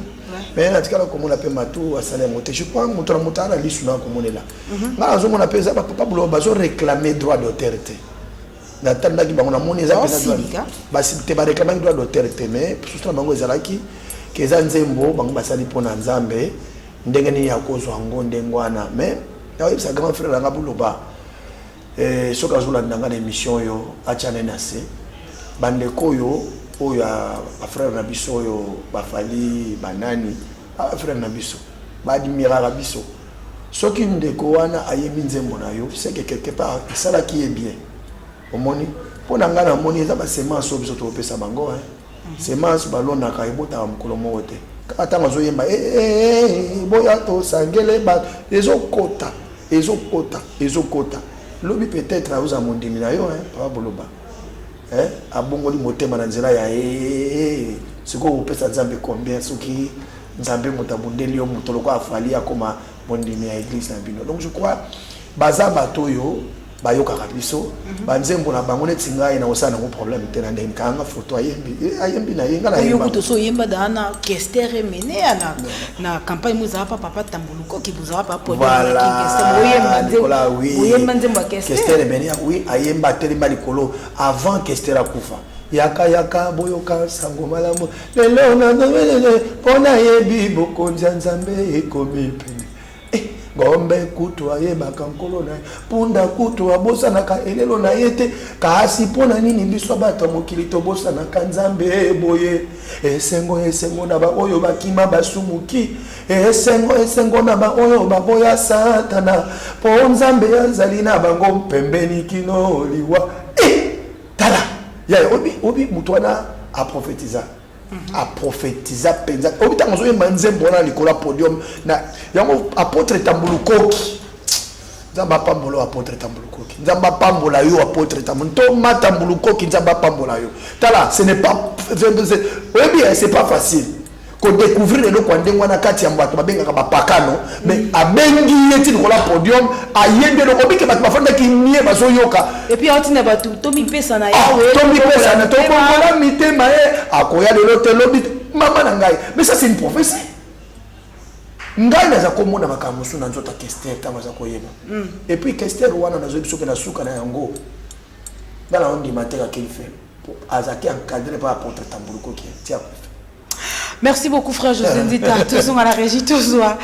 Mais natikala komona mpe matu asala yango te. Je crois moto na moto aa na lisu na akomonela. Ngai nazomona mpe eza bapapa bulo bazoréclame droit d'auteur te. Natandaki bango, namoni eza mpenza te, baréclamaki droit d'auteur te, mais susu na bango ezalaki ke eza nzembo bango basali mpo na Nzambe, ndenge nini ya kozwa yango ndenge wana. Mais nakoyebisa grand frère nanga Buloba, soki azolanda nga na émission oyo, atya nde na se bandeko oyo ya bafrère na biso, oyo bafali banani, bafrère na biso baadmiraka biso. Soki ndeko wana ayembi nzembo na yo, c'est que quelque part esalaki ye bien. Omoni, mpo na ngai namoni eza basemence oyo biso tokopesa bango. Semence balonaka ebotaka mokolo moko te. Kaka ntango azoyemba boya tosangele bato, ezokota, ezokota, ezokota. Lobi peut-être aozala mondimi na yo, papa Boloba abongoli motema na nzela ya sikoyo kopesa Nzambe combien soki Nzambe moto abundeli yo, moto lokola afali akoma mondimi ya église na bino. Donc je crois baza bato oyo bayokaka biso banzembo na bango. Neti ngai na kosala nango problème te na ndenge kanga foto ayembi, ayembi na ye, nga nayo kutu so oyemba daa na Kester Emene na campagne mo ezala pa papa Tambulukoki, bozala pa Boyemba nzembo ya Kester Emene. Oui, ayemba, atelemba likolo avant Kester akufa. Yaka, yaka, boyoka sango malamu lelo na mpo nayebi bokonzi ya Nzambe ekomi pene. Ngombe kutu ayebaka nkolo na ye, mpunda kutu abosanaka elelo na ye te, kasi mpo na nini biso bato ya mokili tobosanaka Nzambe boye? Esengo, esengo na baoyo bakima basumuki, esengo, esengo na baoyo baboya Satana, mpo Nzambe azali na bango pembeni kino liwa. Tala yaya, obi moto wana aprofetiza, aprofetiza mpenza. Obi ntango azoyemba nzembo wana likolo ya podium na yango, apôtre Tambulukoki, Nzambe apambola yo. Apôtre Tambulukoki, Nzambe apambola yo. Apôtre Tambulu, ntoma Tambulukoki, Nzambe apambola yo. Tala, ce n'est pas, oyebi, c'est pas facile kodécouvrir eloko ya ndenge wana kati ya bato babengaka bapakano, mais abengi ye ti likolo ya podium, ayembi eloko obike, bato bafandaki nie bazoyoka. Et puis aotina bato tomipesa na Yawe. Tomipesa na, tobongola mitema ye, akoya lelo te, lobi te. Mama na ngai, mais ça c'est une prophétie. Ngai naza komona makambo mosusu na nzoto ya Kester ntango aza koyeba. Et puis Kester wana, nazoyebi soki na suka na yango, nga na ondima te kaka ilfe azalaki encadré par apôtre Tambulukoki ti akufa. Merci beaucoup, frère José Nzita. Tozonga na régie, tozwa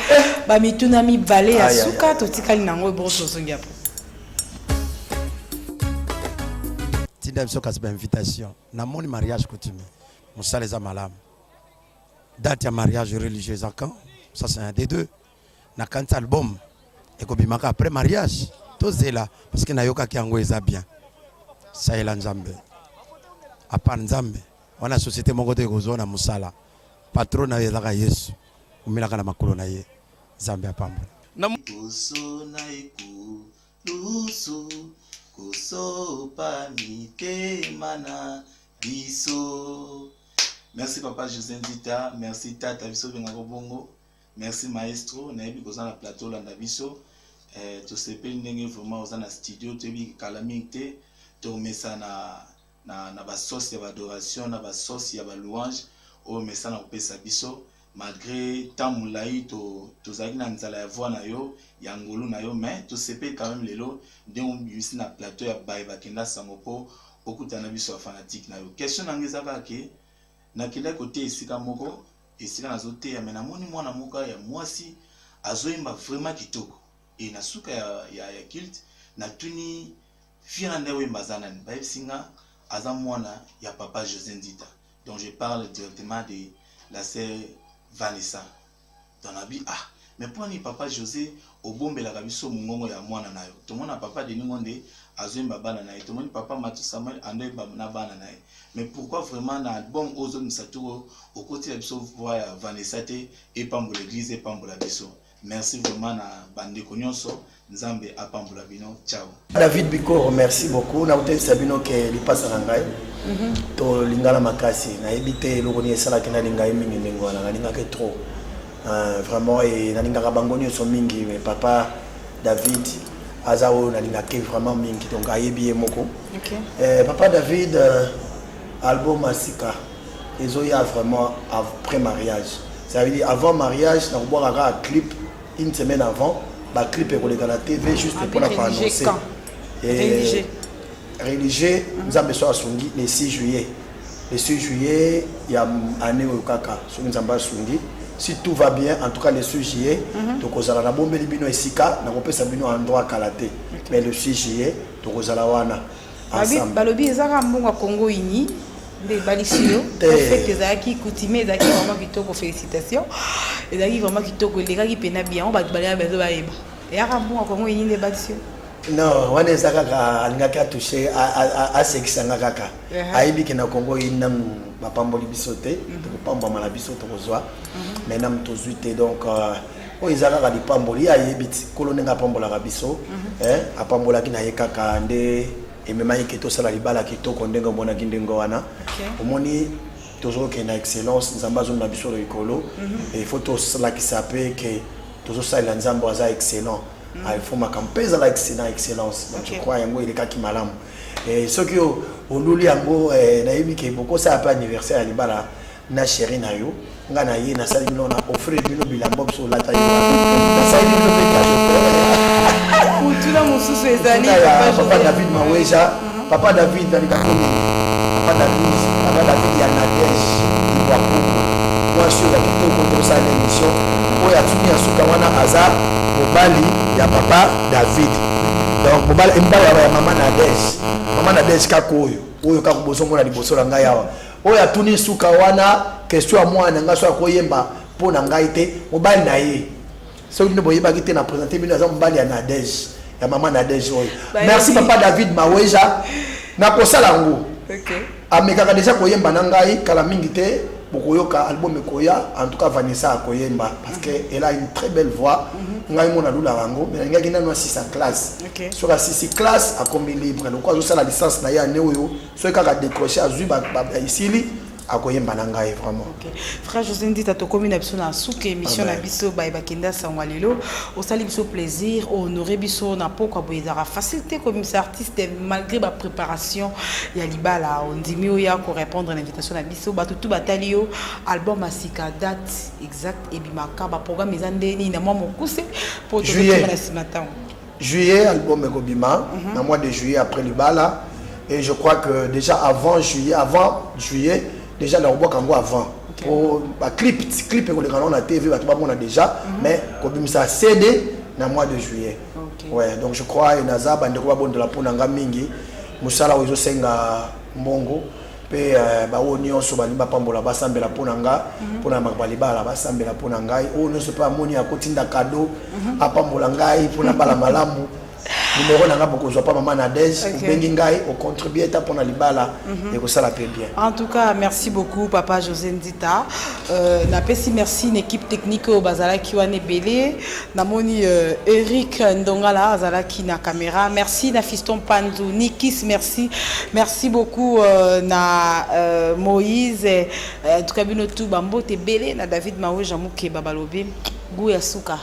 bamituna mibale ya suka totikali nango ebongo tozongi apo. Tinda biso kasi bainvitation. Namoni mariage coutumier, mosala eza malamu. Date ya mariage religieux eza quand? Ça c'est un des deux. Nakanisi album ekobimaka après mariage, tozela, parce que nayokaki yango eza bien. Sayela Nzambe, à part Nzambe wana société moko te ekozwa na mosala. Patron na yo ezaka Yesu, omelaka na makolo na ye. Nzambe apambola. Liboso na ekulusu kosopa mitema na biso. Merci papa José Nzita, merci tata biso obengaka bongo, merci maestro. Nayebi koza na plateau olanda biso. Tosepeli ndenge vraiment oza na studio. Toyebi kala mingi te tomesa na basauce ya baadoration, na basauce ya balouange oyo mesana kopesa biso. Malgré temps molai tozalaki na nzala ya voix na yo, ya ngolu na yo, mais tosepeli quand même lelo ndenge obimisi na plateau ya baye bakenda sango mpo okutana na biso ya fanatique na yo. Question na ngai eza kaka ke nakendaki koteya esika moko, esika nazoteya, mais namoni mwana moko ya mwasi azoyemba vraiment kitoko. E na suka ya culte, natuni fille na nde oyemba aza nani, bayebisi nga aza mwana ya papa José Nzita. Donc je parle directement de la sœur Vanessa. Donc nabi ah, mais mpo nini papa José obombelaka biso mongongo ya mwana na yo? Tomona papa Denis Ngonde azoyemba bana na ye, tomoni papa Matu Samuel andoyemba na bana na ye, mais pourquoi vraiment na album oyo ozobimisa toko okotila biso voix ya Vanessa te, epambola église, epambola biso? Merci vraiment na bandeko nyonso, Nzambe apambola bino. Ciao. David Bikoro, merci beaucoup. Nakotelisa bino ke lipasa na ngai, tolingana makasi. Nayebi te eloko nini esalaki nalinga ye mingi ndenge wana. Nalingaki trop, vraiment, e nalingaka bango nyonso mingi, mais papa David aza oyo nalingaki vraiment mingi. Donc ayebi ye moko. Papa David, album ya sika ezoya vraiment après mariage. Ça veut dire avant mariage nakobwaka kaka clip une semaine avant, ba clip ekoleka na TV juste Ah, mpona religieux koannoncer. quand? Religieux. Religieux, Nzambe so asungi, le 6 juillet, le 6 juillet ya année oyo kaka, soki Nzambe asungi, si tout va bien, en tout cas le 6 juillet tokozala. Nabombeli bino esika, nakopesa bino endroit kala te, mais le 6 juillet tokozala wana ensemble. Balobi ezaka mbongo ya Congo uni nde ebalisi yo. Te. En fait, ezalaki coutume, ezalaki vraiment kitoko, félicitation, ezalaki vraiment kitoko, elekaki mpena bien. Oyo bato balia bazo bayeba, eyaka mbongo ya Congo uni nde ebalisi yo. Non, wana eza kaka alingaki atouche, asekisanga kaka. Ayebi ke na Congo ye nanu bapamboli biso te. Tokopambwama na biso, tokozwa, mais nanu tozwi te. Donc oyo eza kaka lipamboli. Ye ayebi ti kolo ndenge apambolaka biso. Apambolaki na ye kaka nde ememaki ke tosala libala kitoko ndenge omonaki ndenge wana. Omoni, tozokende na excellence, Nzambe azomema biso likolo. Il faut tosalakisa mpe ke tozosalela Nzambe aza excellent. Ah, il faut makambo mpe ezala na excellence. Donc je crois yango elekaki malamu. Soki oluli yango, nayebi ke bokosala mpe anniversaire ya libala na chéri na yo. Nga na ye nasali bino na offrir bino bilamba biso olata yo wana, nasali bino mpe cadeau. Mutuna mosusu ezali Tuna ya Papa papa José. David Maweja, papa David alingaki mingi, papa David, papa David ya Nadege Ibwakuku, mwasi oyo ya kitoko. Tokosala na émission oyo atuni ya suka wana, aza mobali ya papa David, donc mobali mobali ya mama Nadege, mama Nadege kaka oyo, oyo kaka bozomona liboso na ngai awa, oyo atuni suka wana question ya mwana na ngai so akoyemba mpo na ngai te, mobali na ye. Soki bino boyebaki te, na présente bino, aza mobali ya Nadege, ya mama Nadege oyo. Bayebi. Merci papa David Maweja, nakosala yango. Amekaka déjà koyemba na ngai kala mingi te. Bokoyoka album ekoya. En tout cas Vanessa akoyemba parce que elle a une très belle voix. Ngai mo nalulaka yango, mais nalingaki nano asisa classe. Soki asisi classe, akomi libre. Lokola azosala licence na ye ane oyo, soki kaka décroché, azwi esili, akoyemba na ngai vraiment. Ok. Frère José Ndita, tokomi na biso na suka émission na Amen. biso. Bayebaki sango ya lelo, osali biso plaisir, honoré biso na pokwa boye. Ezalaka facile te komisa artiste malgré bapréparation ya libala, ondimi oya korépondre na invitation na biso. Bato tu batali yo. Album ya sika, date exacte ebimaka, baprogramme eza nde nini na mwa mokuse mpo Juillet. tozokima na nsima ntango? Juillet, album ekobima na mois de juillet après libala. Et je crois que déjà avant juillet, avant juillet déjà nakobwaka yango avant po baclip, clip ekoleka nango na TV, bato bamona déjà, mais kobimisa CD na mois de juillet. Ouais, donc je crois naza bandeko babondela mpo na nga mingi. Mosala oyo ezosenga mbongo mpe baoyo nyonso balingi bapambola, basambela mpo na nga, mpo na makambo ya libala, basambela mpo na ngai. Oyo nyonso mpe amoni akotinda cadeau, apambola ngai mpo na bala malamu. Numero na nga bokozwa pa mama Nadege. Obengi ngai, ocontribue ta mpo na libala, ekosala mpe bien. En tout cas, merci beaucoup, Papa José Ndita. Napesi merci une équipe technique oyo bazalaki wana ebele. Namoni Eric Ndongala azalaki na caméra. Merci na Fiston Panzu, Nikis, merci. Merci beaucoup na Moïse. En tout cas, bino tout bambote ebele na David Maweja Mukeba balobi goût ya suka.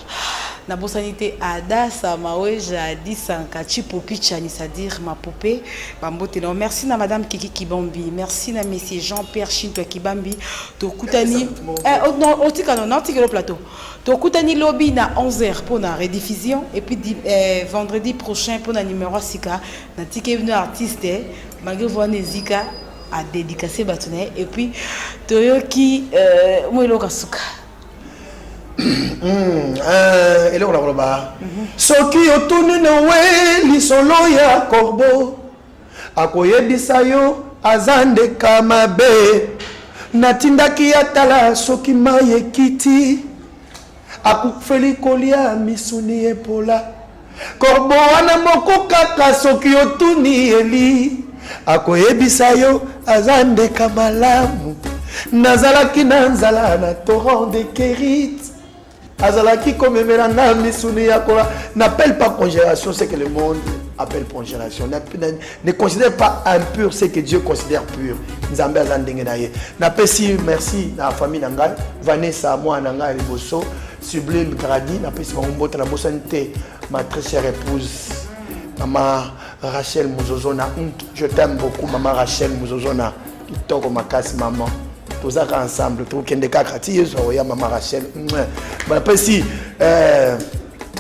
Nabosani te Adasa Maweja Disanka Chipopi Chani, c'est-à-dire ma poupée, bambote na. Merci na madame Kiki Kibambi, merci na monsieur Jean-Pierre Chintwa Kibambi. Tokutani oh, non, otika non, naotikelo plateau. Tokutani lobi na 11h pour na rediffusion et puis vendredi prochain pour na numéro ya sika. Natiki bino artiste malgré wana ezika adédicace bato na ye et puis toyoki mo eloko ya suka. Eloko na koloba, soki otuni Noe lisolo ya corbeau, akoyebisa yo aza ndeka mabe. Natindaki atala soki mai ekiti, akufeli kolia misuni epola. Corbeau wana moko kaka, soki otuni Eli, akoyebisa yo aza ndeka malamu. Nazalaki na nzala na torrent de Kérit, azalaki komemela nga misuni ya kola. N'appelle pas congélation ce que le monde appelle congélation. Ne considère pas impur ce que Dieu considère pur. Nzambe aza ndenge na ye. Napesi merci na famille na ngai, Vanessa mwana na ngai ya liboso, Sublime Gradi, napesi bango mbote. Nabosani te ma très chère épouse, mama Rachel Muzozona. Je t'aime beaucoup, mama Rachel Muzozona, kitoko makasi, maman. Tozaka ensemble, tokende kaka ti Yesu akoya. Mama Rachel, bapesi eh,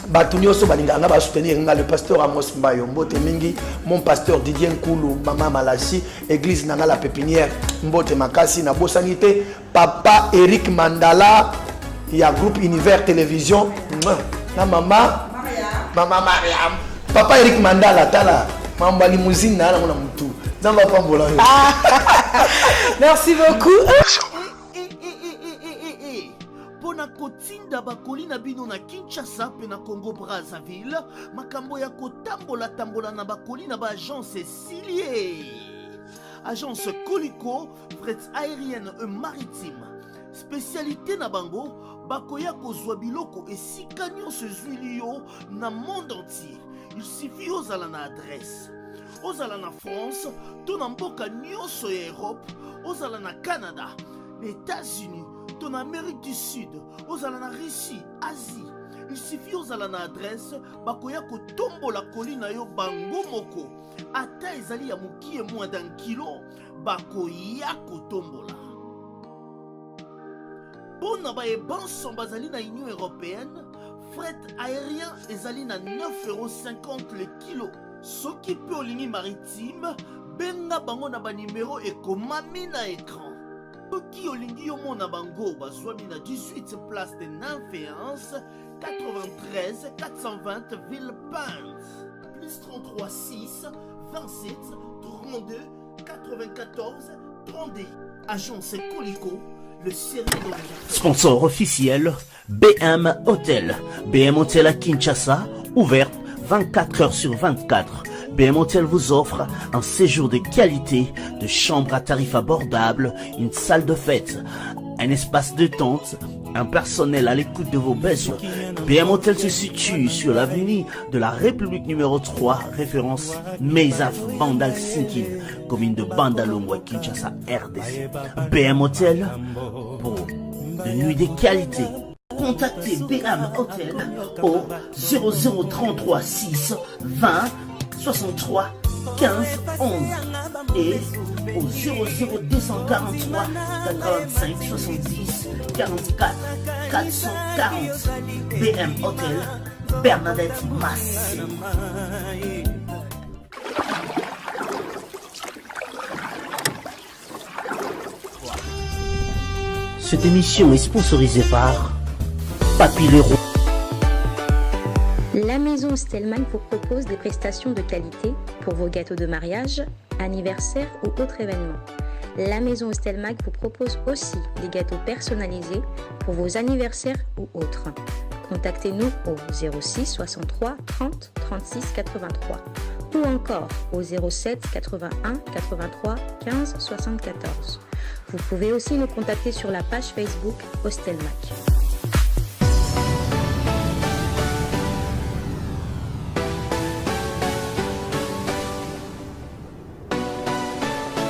bato nyonso balingaka nga, basoutenir nga, le pasteur Amos Mbayo, mbote mingi, mon pasteur Didier Nkulu, mama Malasi, église na nga la Pépinière, mbote makasi. Nabosani te papa Eric Mandala ya groupe Univers Télévision na mama Mariam. Papa Eric Mandala, tala mambo ya limousine na yango na mutu. Nzambe apambola yo. Merci beaucoup. Mpo na kotinda bakoli na bino na Kinshasa mpe na Congo Brazzaville, makambo ya kotambola-tambola na bakoli na baagence esili ye. Agence Koliko fret aérienne et maritime, spécialité na bango, bakoya kozwa biloko esika nyonso ezwili yo na monde entier. Il suffit ozala na adresse, ozala na France to na mboka nyonso ya Europe, ozala na Canada, na États-Unis to na Amérique du Sud, ozala na Russie, Asie, il suffit ozala na adresse, bakoya kotombola koli na yo bango moko. Ata ezali ya mokie, moins d'un kilo, bakoya kotombola. Mpo na bayebanso bazali na Union européenne, fret aérien ezali na 9,50 € le kilo. Soki mpe olingi maritime, benga bango na banimero ekomami na écran. Soki olingi yomona bango, bazwami na 18 place de Nymphéance, 93 420 Villepinte, plus 33 6 27 32 94 32. Agence Colico, le sérieux dans les affaires. Sponsor officiel, BM Hotel. BM Hotel à Kinshasa, ouverte 24 heures sur 24. BM Hotel vous offre un séjour de qualité, de chambres à tarif abordable, une salle de fête, un espace de tente, un personnel à l'écoute de vos besoins. BM Hotel se situe sur l'avenue de la République numéro 3, référence Meisaf Bandal Sinkin, commune de Bandalungwa, Kinshasa, RDC. BM Hotel pour de nuits de qualité. Contactez BM Hotel au 0033 6 20 63 15 11 et au 00243 85 70 44 440. BM Hotel, Bernadette Massé. Cette émission est sponsorisée par Papy Leroy. La maison Stellman vous propose des prestations de qualité pour vos gâteaux de mariage, anniversaire ou autres événements. La maison Stelmag vous propose aussi des gâteaux personnalisés pour vos anniversaires ou autres. Contactez-nous au 06 63 30 36 83 ou encore au 07 81 83 15 74. Vous pouvez aussi nous contacter sur la page Facebook Hostelmac.